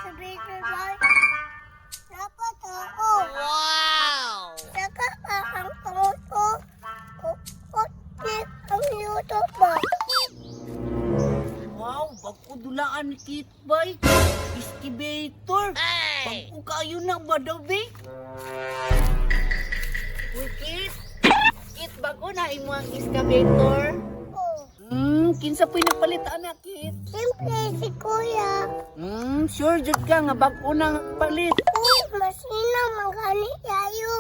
excavator ba? Dapat ako. Wow! Saka pa ang kamot ko. Kukutip ang YouTube mo. Wow, bag-o dulaan ni Kit bay. Excavator. Hey! Bag-o kayo na ba daw, be? Uy, Kit. Kit, bago na imo ang excavator. Oh, Kinsa po'y nagpalit ana, Kit? siyempre si Kuya. Sure jud ka nga bag-o na ang palit. Uy, masina magani tayo.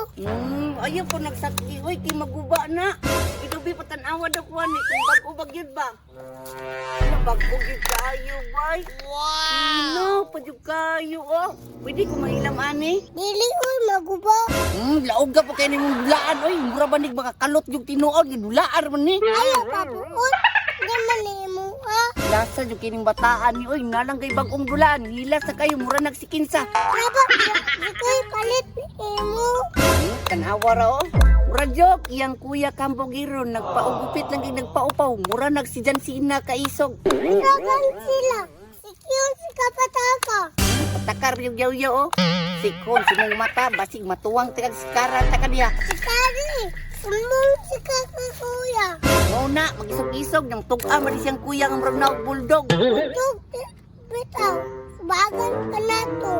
Ayaw po nagsakgi. Uy, kay maguba na. Idubi patanawa daw kuha ni kung bag-o bag yun ba? Ano, bag-o gyud kayo, bay. Wow! No, padyug kayo, oh. Pwede ko mahilam, ani. Dili uy, maguba. Laog ka po kayo nimong dulaan, oy. Mura ba ni baka kalot yung tinuod, yung dulaan man ni. Ayaw pa buot. Di man imo ha. Lasa yung kining bataan ni, oy. Nalang kay bagong dulaan. Hila sa kayo, mura nagsikinsa. Dapat di ko'y palit ni imo. Tanawa ra, oh. Mura joke, iyang kuya Kambogiro, nagpaugupit lang kay nagpaupaw. Mura nagsijan sina kaisog. Sagan sila. Si Kyun si Kapataka. Patakar yung yaw-yaw, oh. Sikon, simong mata, basig matuwang tikag sikara ta kaniya. Si Kari. Sumong si Kakakuya. Mao na, magisog-isog, nang tug-a man siyang kuya nga murag naog bulldog. Tug, bitaw. Subagan ka na to.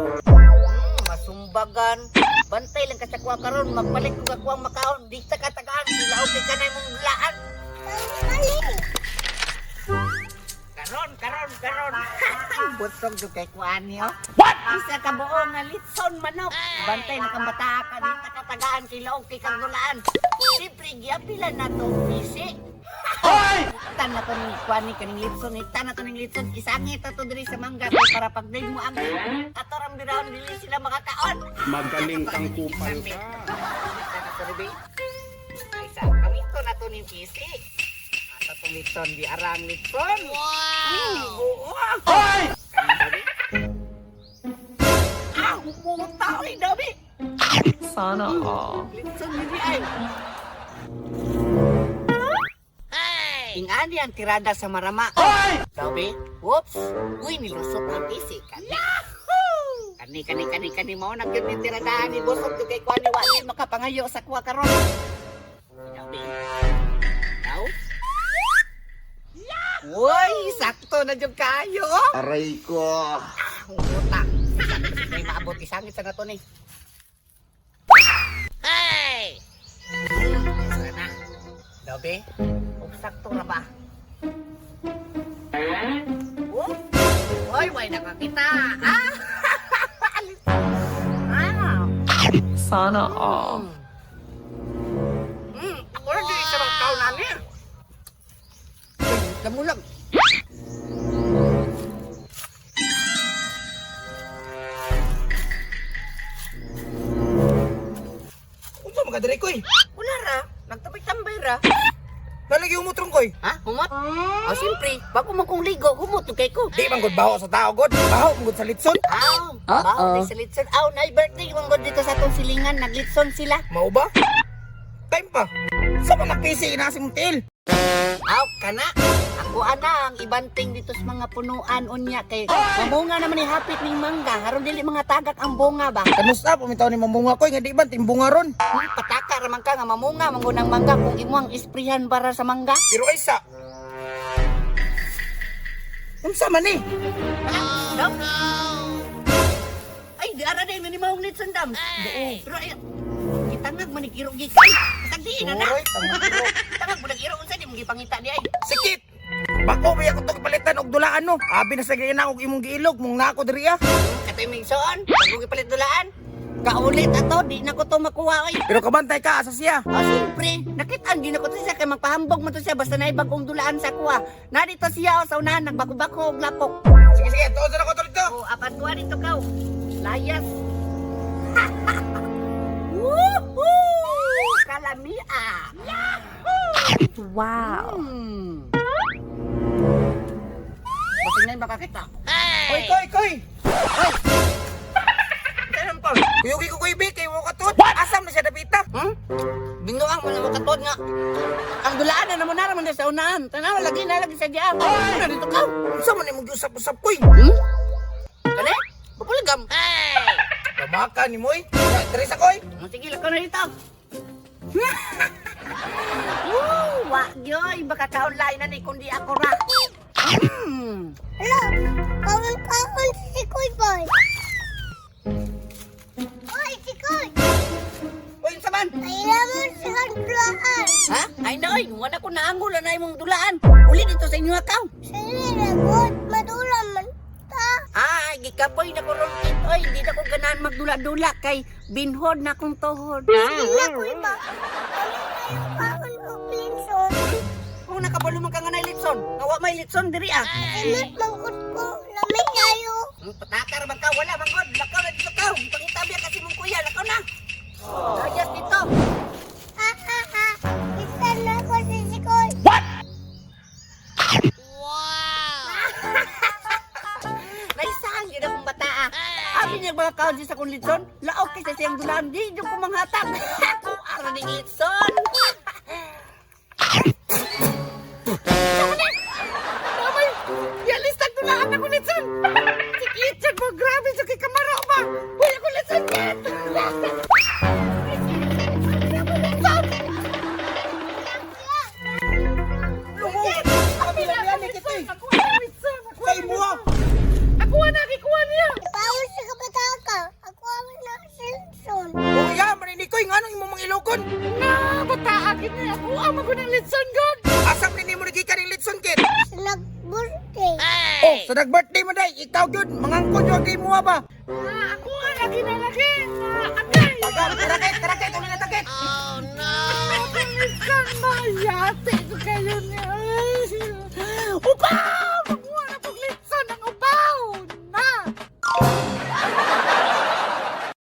Masumbagan. Bantay lang ka sa kuha karon, magpalit ko ka kuwang makaon, di ta katagaan, silaog kay kanay mong dulaan. Kali. Karon, karon, karon. Busog jud kay kuha niyo. What? Isa ka buo nga litson manok. Bantay na kang bata ka, di ta katagaan, silaog kay kang dulaan. Siyempre, giapila na to, bisi. Tan na to ni kuha ni kaning litson, tan na to ning litson, isangit na to diri sa mangga kay para pag day mo ang ato ram diraon dili sila makakaon. Magaling kang kupal ka. Ay, sa kamito na to ni Pisi. Ata tong litson, di arang litson. Wow! Buo. Ay! Ah, humuta oy dami. Sana all. Litson dili ay. Hey! Ingani ang tirada sa marama. Ay! Sabi, whoops. Uy, nilusot ang PC. Kani. Yahoo! Kani, kani, kani, kani. Mao na gyud ni tirada ni busog jud kay kuan ni wa ni makapangayo sa kuha karon. Sabi. Now? Yahoo! Uy, sakto na jud kayo. Aray ko. Ah, huta. May maabot isangit sa nato ni. Hey! Sana. Dobe, og sakto ra ba? Oh! Oy, way nakakita. Ah! Ah! Sana all. Ako rin di sa mga tao nani. Damulag. Unsa man ka diri koy? Wala ra, nagtabay-tambay ra. Nalagi umutrong koy. Ha? Humot? Oh, siyempre, bago man kong ligo, humot yung kay ko. Di man gud baho sa tao god. Baho man gud sa litson. Aw, baho di sa litson. Aw, na birthday man gud dito sa atong silingan, naglitson sila. Mao ba? Time pa. Sa man nagpisi ina si mong tiil? Aw, kana. Ako ana ang ibanting dito sa mga punuan unya kay mamunga naman ni hapit ning mangga. Haron dili mga tagak ang bunga ba. Kamusta pumitaw ni mamunga koy nga di ba timbunga ron. Pataka ra man ka nga mamunga mangunang mangga kung imo ang isprihan para sa mangga. Pero ay sa Unsa man ni? No? Ay, di ara day man maong litson dam. Pero ay gitangag man ni iro gikan. Tagdiin na na. Uroy, tangag. Tangag mo nag-iro unsa di mo gipangita di ay. Sikit. Bako ba ako to palitan og dulaan no? Abi na sa gina og imong giilog mong nako diri ah. Katoy mingsoon, bago gipalit dulaan. Kaulit ato, di na ko to makuha oy. Pero kabantay ka asa siya. Oh, siyempre, nakitaan din ako to siya kay magpahambog mo to siya basta na bagong dulaan sa kuha. Narito siya oh, sa unahan nagbako-bako og lapok. Sige sige, tuon sa nako to dito. Oh, apat kuha dito kaw. Layas. Woohoo! Kalamia. Wow. Basing na yung baka kita. Koy Hey! koy koy. Hoy! Kailan pa? Kuyugi ko koy bi kay mo katud. Asam na siya dapita. Binuang mo na makatod nga. Ang dulaan na naman naman sa unahan. Tanawa lagi na lagi sa diyan. Ay! Dito ka. Unsa man imong giusap-usap koy? Hmm? Kani? Bubblegum. Hey! Pamaka ni mo eh. Diri sa koy. Oh, sige, lakaw na dito. Woo! Wa gyoy, baka kaon lain na ni kundi ako ra. Hala, kaon-kaon si Koy Boy. Oy, si Koy! Uy, unsa man? Kailangan sa dulaan. Ha? Ay na oy, wala ko naangol na imong dulaan. Uli dito sa inyo akaw. Sige na, God. Madula man ta. Ah, gikapoy na ko ron kit oy, di na ko ganahan magdula-dula kay binhod na akong tuhod. Sige na, Koy ba? Kami kayo kaon og linson. Kung nakabalo man ka nga na litson, nga wa may litson diri ah. Ingat mangkot ko. Lamig kayo. Patakar man ka, wala man god, lakaw na dito ka. Pangitabi kasi mong kuya, lakaw na. Layas dito. Ha, ha, ha. Isa na ko si si Koy. Wow! Naisahan yun akong bata ah. Abi niya mga kaon siya sa kong litson, laok kaysa siyang dulaan, di yung kumanghatag. Ako ara ning litson. Mamay, yalistag dulaan ako litson. Si Kitchen mo, grabe sa kay kamaro ba? Uy, ako litson, Kit! Lungo. Abi na ni kit eh. Sa imo ah. Ako na, kikuha niya. Ipawon sa kabataka. Ako ang na si linson. Oh, ya, man ni Koy nganong imo mang ilogon? Na, bata akin niya. Ako ang magunang litson, God. Asa man nimo nagikan ning litson kit? Sa nag-birthday. Oh, sa nag-birthday mo day, ikaw gyud mangangkon yung kay mo ba? Ako ang laki na laki. Agay. Taga, tara kit, tara kit, uli na takit. Oh no! Minsan mayate ko kayo niya. Upa!